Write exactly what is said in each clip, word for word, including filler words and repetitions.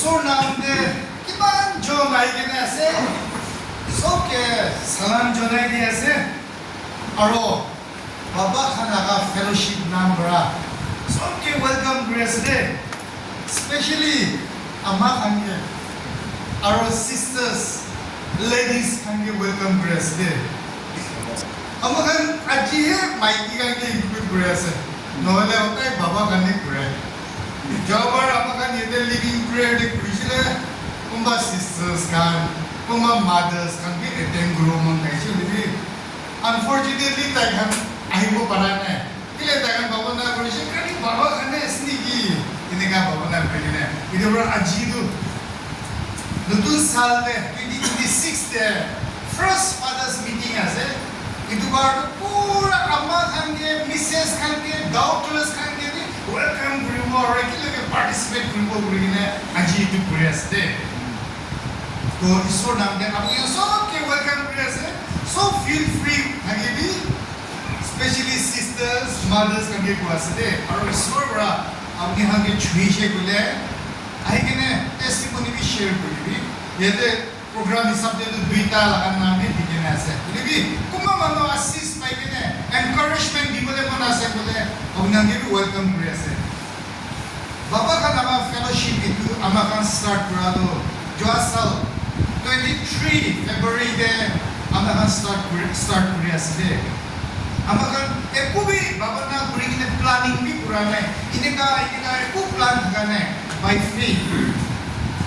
Isor naam te kiman jon ahi kena ase, sob ke salam jonai di ase. Aro Baba khan laga fellowship naam para sob ke welcome kuri ase de. Specially ama khan ke aro sisters, ladies khan ke welcome kuri ase de. Ama khan aji he maiki khan ke include kuri ase. Nohole hotai baba khan he kure. Jabar ama khan yate living prayer te kurisile, kunba sisters khan, kunba mothers khan bi attend kuribo mon naise hoile bi, unfortunately, tai khan ahibo para nai. Kile tai khan bhabona kurise, kali baba khan ase niki? Eneka bhabona kuri kene, etu para aji tu notun saal te, twenty twenty-six te, first fathers meeting ase. Etu para tu pura ama khan ke, missus khan ke, daughters khan ke bi welcome kuribo aru ekelage participate kuribo kuri kene aji etu kuri ase de. To Isor naam te apni khan sob ke welcome kuri ase. Sob feel free thaki bi, specially sisters, mothers khan ke koi ase de. Aru Isor para apni khan ke chuise koile ahi kene testimony bi share kuri dibi. Yate program hisab te tu duita laga naam he dikhi na ase. Hoile bi kunba manu assist pai kene encouragement dibole mon ase koile apni khan ke bi welcome kuri ase. Baba khan ama fellowship etu ama khan start kura tu jua saal twenty three February te ama khan start kuri, start kuri ase de. Ama khan eku bi bhabona kuri kene planning bi kura nai. Eneka, eneka eku plan thaka nai. By faith.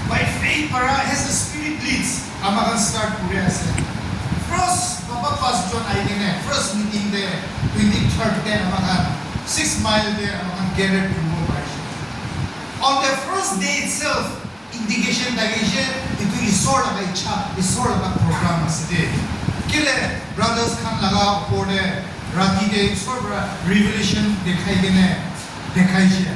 By faith para as the Spirit leads, ama khan start kuri ase. First, baba pas jon ahi kene, first meeting te, twenty third te ama khan six mile te ama khan gather kuribo parise. On the first day itself, indication thakise, etu Isor laga ichha, Isor laga program ase de. Kile brothers khan laga upor te rati te Isor para revelation dekhai kene dekhaise.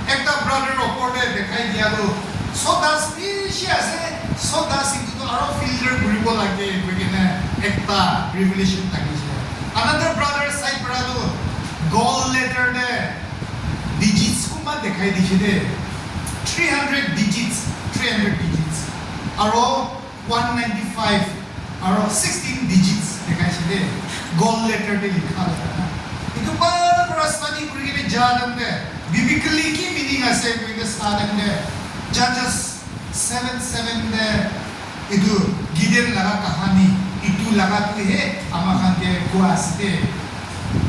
Ekta brother upor te dekhai dia tu sawdust bishi ase, sawdust etu tu aro filter kuribo lage koi kene ekta revelation thakise. Another brother side para tu gall bladder te digits kunba dekhai dise de, three hundred digits, three hundred digits, aro one ninety five, aro sixteen digits dekhai dise de, gall bladder te likha laga. Etu bhal para study kuri kene ja time te, biblically ki meaning ase koi kene sa time te, Judges seven seven te etu Gideon laga kahani, etu laga tu he ama khan ke koi ase de.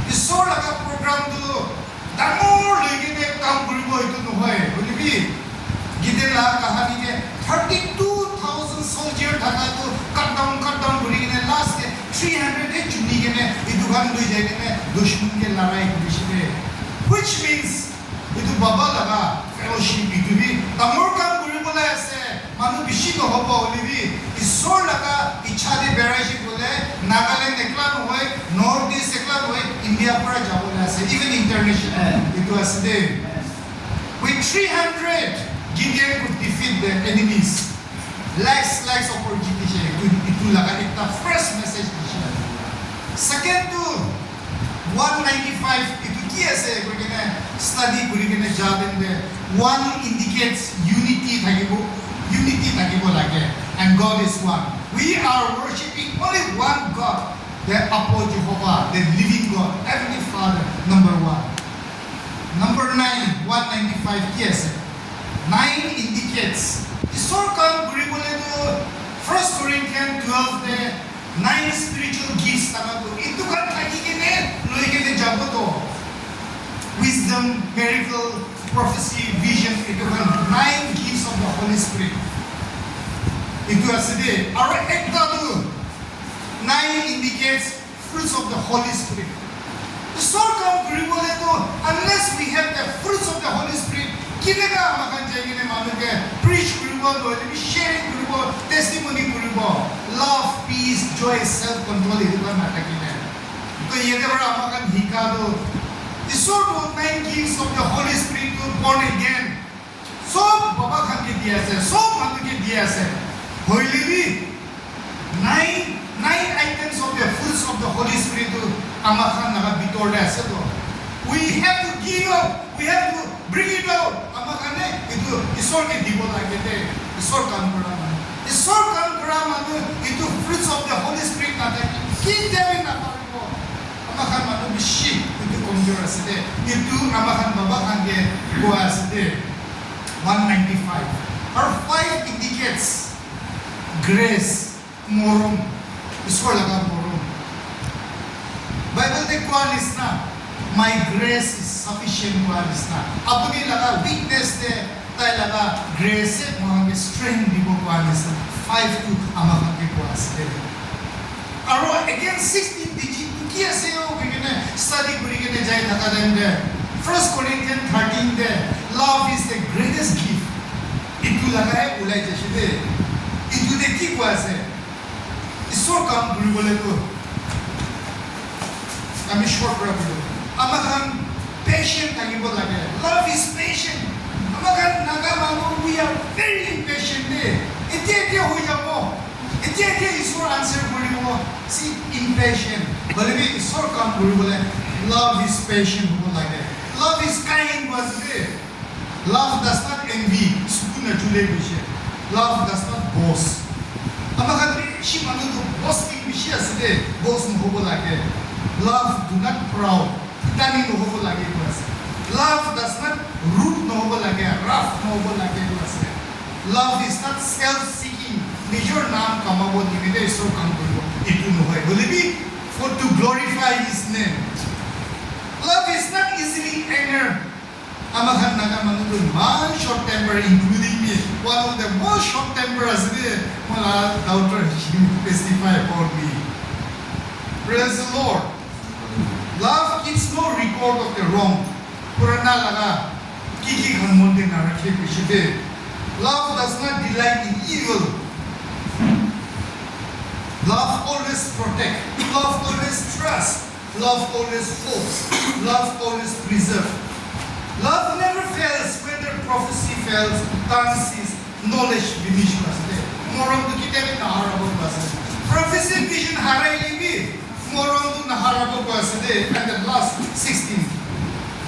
Isor laga program tu dangor loi kene kam kuribo etu nohoi. Hoile bi Gideon laga kahani te thirty two thousand soldier thaka tu cut down, cut down kuri kene last te three hundred he chuni kene etu khan loi jai kene dushman ke larai kurise de. Which means etu baba laga fellowship etu bi dangor kam kuribole ase. Manu bishi nohobo hoile bi Isor laga ichha te berai shey koile Nagaland ekla nohoi, North East ekla nohoi, India pura jabole ase, even international. Etu ase de. With three hundred, Gideon could defeat the enemies. Lakhs, lakhs of jitise. Etu, etu laga ekta first message dise. Second tu, one ninety five, etu ki ase koi kene study kuri kene ja time te, one indicates unity thakibo, unity thakibo lage, and God is one. We are worshipping only one God, the Apo Jehovah, the living God, Heavenly Father, number one. Number nine, one ninety five ki ase? Nine indicates Isor kam kuribole tu First Corinthians twelve te nine spiritual gifts thaka tu etu khan thaki kene loi kene jabo to. Wisdom, miracle, prophecy, vision, etu khan nine gifts of the Holy Spirit. Etu ase de, aro ekta tu nine indicates fruits of the Holy Spirit. Isor kam kuribole tu, unless we have the fruits of the Holy Spirit, kineka ama khan jai kene manu ke preach kuribo, nohole bi sharing kuribo, testimony kuribo, love, peace, joy, self control, etu khan nathakile. To yate para ama khan hika tu, Isor tu nine gifts of the Holy Spirit tu born again. Sob baba khan ke di ase, sob manu ke di ase. Hoile bi nine, nine items of the fruits of the Holy Spirit tu ama khan laga bitor te ase to. We have to give out, we have to bring it out. Ama Karne etu Isor ke dibo lage de, Isor kam kura manu. Isor kam kura manu etu fruits of the Holy Spirit na thaki, kitiya bhi na paribo. Ama khan manu bishi etu komjor ase de. Etu ama khan baba khan ke kua ase de. One ninety-five. Aru five indicates grace. Morom, Isor laga morom. Bible te koa nisna, "My grace is sufficient," koa nisna. Apuni laga weakness te tai laga grace se mohan ke strength dibo koa nisna. Five to ama khan ke koa ase. Aro again sixteen digit tu ki ase yo, koi kene study kuri kene jai thaka time te. First Corinthians thirteen te, "Love is the greatest gift." Itu laga he ulai jaise de. Itu de ki koa ase? Isor kam kuribole tu ami short pra kuri. Ama khan patient thakibo lage. Love is patient. Ama khan Naga manu, we are very impatient de. Etia etia hoi jabo. Etia etia Isor answer kuribo. Si impatient. Hoile bi Isor kam kuribole love is patient hobo lage. Love is kind was de. Love does not envy, suku na chule bishe. Love does not boast. Ama khan bishi manu tu boasting bishi ase de, boast nohobo lage. Love do not proud, tani nohobo lage koi ase. Love does not rude nohobo lage, rough nohobo lage koi ase. Love is not self-seeking, nijor naam kamabo nimite Isor kam koribo, etu nohoi. Hoile bi, for to glorify his name. Love is not easily angered. Ama khan Naga manu tu iman short temper, including me, one of the most short temper ase de, moi la daughter, she will testify about me. Praise the Lord. Love keeps no record of the wrong. Purana laga ki ki khan mon te na rakhe bishi de. Love does not delight in evil. Love always protect. Love always trust. Love always hopes. Love always preserves. Love never fails, whether prophecy fails, tongue cease, knowledge diminish koi ase de. Morom tu kitiya bhi naharabo koi ase. Prophecy vision harai le bhi morom tu naharabo koi ase de. And the last sixteen.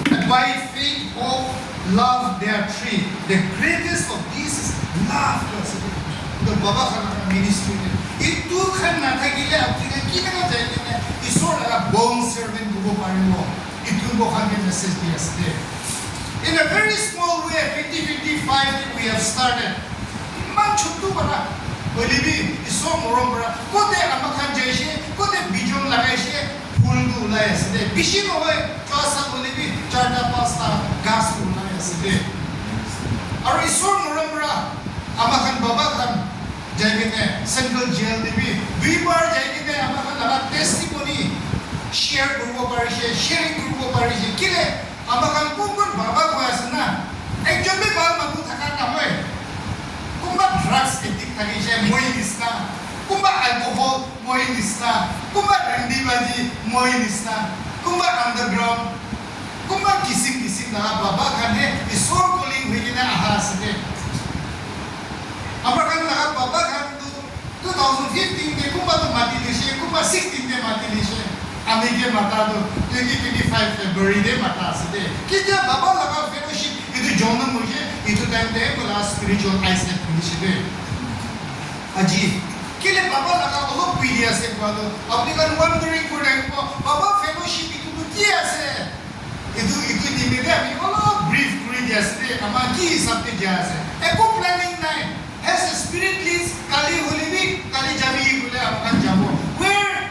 Abide faith, hope, love, there are three. The greatest of these is love koi ase de. Etu baba khan laga ministry de. Etu khan nathakile apni khan kinaka jai kena Isor laga bond servant hobo paribo. Etu mohan ke message di ase de. In a very small way, twenty twenty-five we have started. Iman chotu para hoile bi Isor morom para kote ama khan jaise, kote bijon lagaise, phul tu ulai ase de. Bishi nohoi, chua sa hoile bi charta pasta ghas tu ulai ase de. Aru Isor morom para ama khan baba khan jai kene central jail te bi dui bar jai kene ama khan laga testimony share kuribo parise, sharing kuribo parise. Kile ama khan kun kun baba koi ase na, ekjon bi bhal manu thaka nahoi. Kunba drugs addict thakise, moi nisna. Kunba alcohol, moi nisna. Kunba randi baji, moi nisna. Kunba underground. Kunba kisim kisim laga baba khan he Isor calling hoi kena aha ase de. Amar khan laga baba khan tu two thousand fifteen te kunba tu mati dise, kunba sixteen te mati dise. Ami ke mata tu twenty twenty-five February te mata ase de. Kitia baba laga fellowship itu jonam hoise, itu time te kola spiritual eyesight khulishe de. Aji, kile baba laga olop pui di ase kua tu, apni khan wondering kuri thakibo, baba fellowship itu tu ki ase? Itu, itu nimite ami olop brief kuri di ase de, ama ki hisab te jai ase. Eko planning nai. As the spirit leads, kali hole bi, kali jabi hole ama khan jabo. Where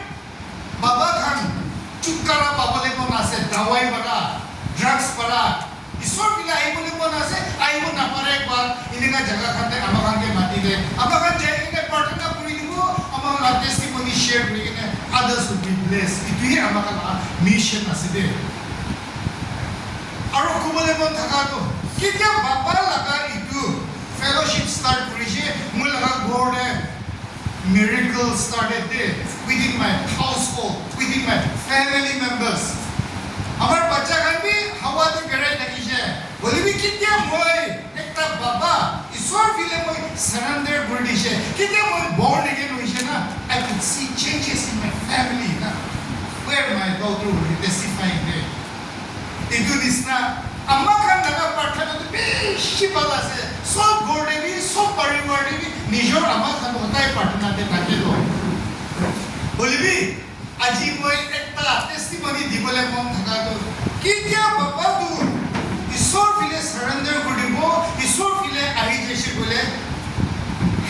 baba khan chutkara pabole mon ase, dawai para, drugs para, Isor bila ahibole mon ase, ahibo napare kua, eneka jaga khan te ama khan ke mati de. Ama khan jai kene prarthana kuri dibo, ama khan la testimony share kuri kene others will be blessed. Itu hi ama khan la mission ase de. Aru kobole mon thaka tu, ketia baba laga itu fellowship start kurise, moi laga ghor te miracle started there within my household, within my family members. Amar bacha khan bi hawa te berai thakise. Hoile bi ketia moi ekta baba, Isor file moi surrender kuri dise. Ketia moi born again hoise na, I could see changes in my family na. Where my daughter will be testifying there. Etu nisna ama khan laga Etu bishi bhal ase. Sob ghor te bi, sob parivar te bi, nijor ama khan hodai prarthana te thake toh. Hoile bi, aji moi ekta testimony dibole mon thaka toh, ketia baba tu Isor phale surrender kuri dibo, Isor phale ahi jaise koile,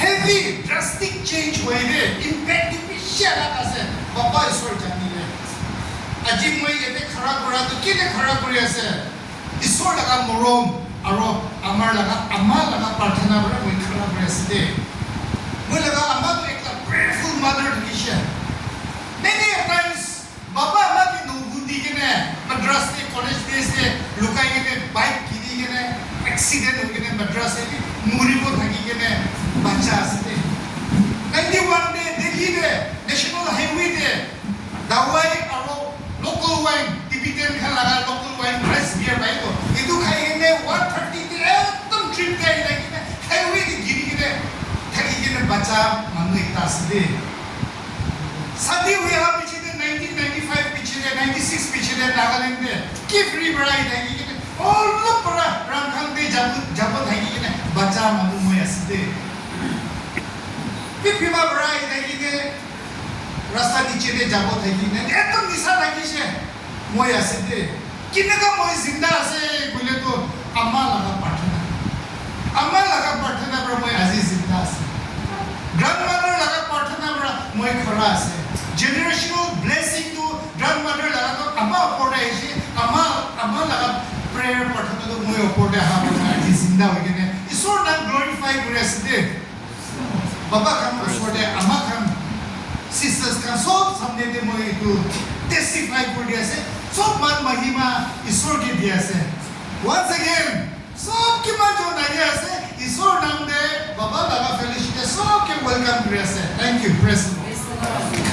heavy, drastic change hoi de, impact tu bishi alak ase. Baba Isor janile. Aji moi yate khara kura tu kile khara kuri ase? Isor laga morom aro amar laga ama laga prarthana para moi khara kuri ase de. Moi laga ama tu ekta prayerful mother thakishe. Many a times, baba ama ke nuhundi kene, Madras te college days te lukai kene, bike kini kene, accident hoi kene Madras te bi muribo thaki kene bacha ase de. Ninety one te Delhi te National Highway te dawai aro local wine, Tibetan khan laga local wine, rice beer pai to. Etu khai kene one thirty te ekdom trip te ahi thaki kene highway te giri kene thaki kene bacha manu ekta ase de. Shadi hoi aha piche te nineteen ninety five piche te, ninety six piche te Nagaland te Kiphire para ahi thaki kene olop para Rangkhang te jabo, jabo thaki kene bacha manu moi ase de. Kiphire para ahi thaki kene rasta niche te jabo thaki kene ekdom nisa thakishe. Moi ase de. Kineka moi zinda ase koile toh ama laga prarthana. Ama laga prarthana para moi aji zinda ase. Grandmother laga prarthana para moi khara ase. Generational blessing tu grandmother laga toh ama upor te aise. Ama, ama laga prayer prarthana tu moi upor te aha para moi aji zinda hoi kene Isor naam glorify kuri ase de. Baba khan usor te ama khan sisters khan sob samne te moi etu testify kuri di ase. Sob man mahima Isor ke di ase. Once again, sob kiman jon ahi ase, Isor naam te baba laga fellowship te sob ke welcome kuri ase. Thank you. Praise the Lord.